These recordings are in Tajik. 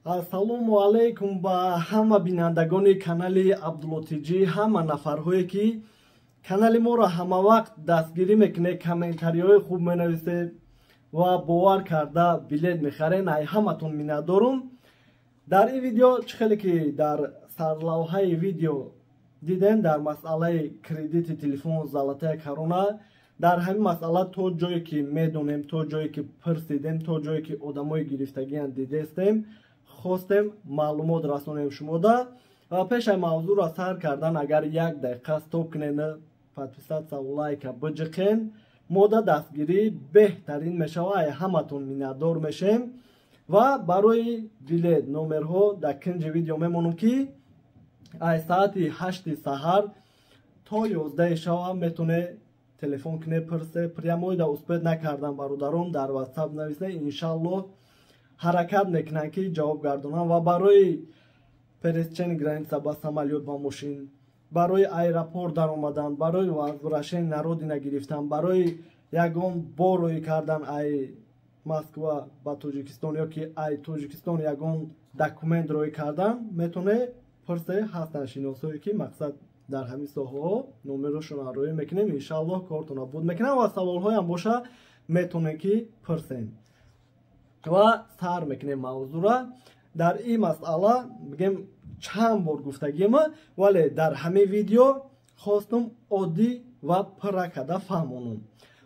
Ассалому алайкум ба ҳама бинандагони канали Абдулло Тҷи, ҳама нафарҳое, ки канали моро ҳамавақт дастгирӣ мекунед, комментариҳои хуб менависед ва бовар карда билет мехарен. Ай ҳаматон миннатдорум. Дар ин видео, чӣ хеле ки дар сарлавҳаи видео дидем, дар масъалаи кредити телефон «Золотая корона», дар ҳамин масъала то ҷое ки медонем, то ҷое ки пурсидем, то ҷое ки одамои гирифтагиан дидестем, хостем маълумот расонем шумода. Ва пешаи мавзӯъро сар кардан, агар як дақиқа стоп кунед, подписаться, лайка биҷиқен, мода дастгирӣ беҳтарин мешава, ай ҳаматон миннатдор мешем. Ва барои билет номерҳо дар кинҷи видео мемонам, ки ай саати 8-и саҳар то 11-и шава метоне телефон куне, пирсе. Прямой да успеть накардан, бародарон, дар Ватсап нависе, иншаллоҳ, ҳаракат мекунанд, ки ҷавоб гардонанд. Ва барои пересечение граница ба самолёт, ба мошин, барои аэропорт даромадан, барои возвращение на родина гирифтан, барои ягон бор роӣ кардан ай Москва ба Тоҷикистон ё ки ай Тоҷикистон ягон документ роӣ кардан, метоне пурсе. Ҳастанд шиносое, ки мақсад дар ҳамин соҳаҳо, номерошонро роӣ мекунем, иншаллоҳ, кортона буд мекунам. Ва саволҳоям боша, метонем, ки пурсем. Ва сар мекунем мавзӯра. Дар ин масъала, бигем, чанд бор гуфтагима, вале дар ҳамин видео хостум оддӣ ва пурра карда фаҳмонам.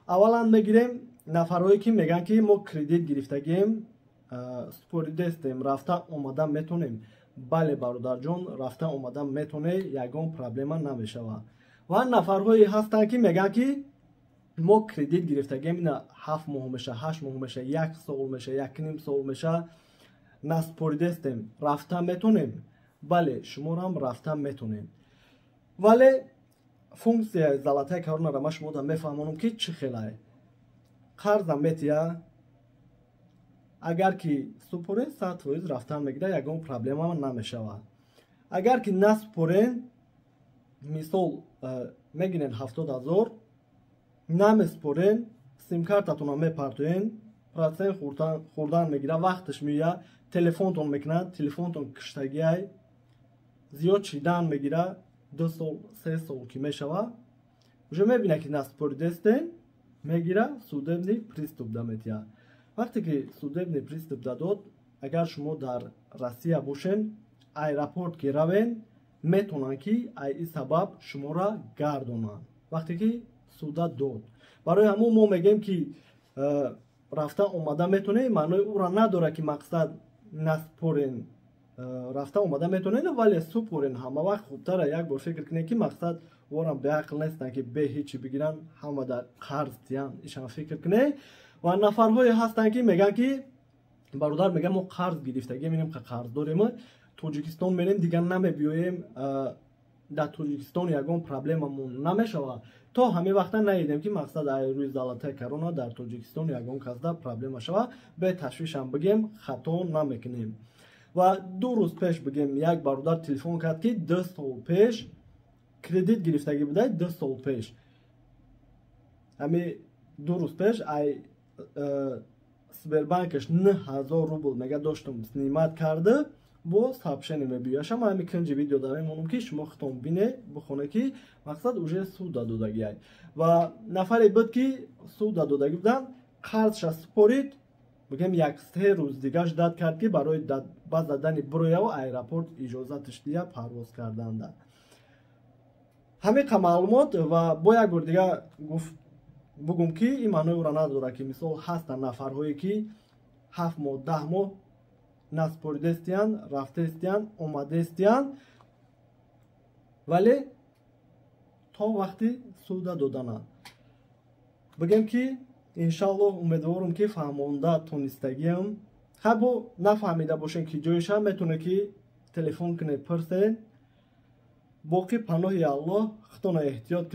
Аввалан мегирем нафарҳое, ки мегӯянд, ки мо кредит гирифтагием, супоридестем, рафта омада метонем. Бале, бародарҷон, рафта омада метоне, ягон проблема намешавад. Ва нафарҳое ҳастанд, ки мегӯянд, ки мо кредит гирифтагием, ина 7 моҳ меша, 8 моҳ меша, як сол меша, якним сол меша, наспоридестем, рафта метонем? Бале, шуморам рафта метонем, вале функсияи «Золотая корона»ра ман шумода мефаҳмонам, ки чӣ хелае. Қарзам метия, агар ки супорен, 100% рафтан мегирад, ягон проблема намешавад. Агар ки насупорен, мисол, мегирен 70 000, намеспорен, симкартатонро мепартоен, процент хӯрдан мегирад. Вақташ меояд, телефонтон мекунад, телефонтон киштагиай, зиёд шидан мегирад. 2 сол, 3 сол ки мешавад, уже мебинад, ки наспоридестен, мегира, судебный пристав да метиҳад. Вақте ки судебный пристав дадод, агар шумо дар Россия бошен, аэропорт ки равен, метавонанд, ки ай ин сабаб шуморо гардонанд, вақте ки суда дод. Барои ҳамон мо мегӯем, ки рафта омада метонем, маънои ӯро надорад, ки мақсад наспорен. Рафта омада метонем, вале супорен ҳама вақт хубтара. Як бор фикр кунем, ки мақсад ворам беақл нестанд, ки бе ҳечи бигиранд, ҳама дар қарз диҳанд. Ишам фикр кунем. Ва нафарҳое ҳастанд, ки мегӯянд, ки бародар, мегӯям, мо қарз гирифтагием, инем қарз дорем, Тоҷикистон мерем, дигар намебиёем, дар Тоҷикистон ягон проблемамон намешавад? То ҳамин вақта наидем, ки мақсад ай рӯи «Золотая корона» дар Тоҷикистон ягон касда проблема шавад. Беташвишам бигем, хато намекунем. Ва 2 рӯз пеш, бигем, як бародар телефон кард, ки 2 сол пеш кредит гирифтагӣ будай, 2 сол пеш. Ҳами 2 рӯз пеш ай Сбербанкаш 9000 рубл, мега, доштум, снимать карда, бо сообщение мебиёяша. Ман ҳами кинҷи видео да мемонам, ки шумо худтон бине, бихоне, ки мақсад уже суда додагиай. Ва нафаре буд, ки суда додагӣ буданд, қарзша супорид, бигем, як се рӯз дигаш дад кард, ки барои ба задани бирояву аэропорт иҷозаташ дия парвоз карданда. Ҳамин маълумот. Ва бо як бор дига гуфт бугум, ки ин маънои ӯро надорад, ки мисол ҳастанд нафарҳое, ки 7 моҳ, 10 моҳ наспоридестиянд, рафтестиянд, омадестиянд, вале то вақти суда додананд. Бигем, ки иншаллоҳ, умедворум, ки фаҳмонда тонистагиам. Ҳабо нафаҳмида бошем, ки ҷоиша метавонед, ки телефон кунед, пурсед. Боқӣ паноҳи Аллоҳ, худтона эҳтиёт кунед.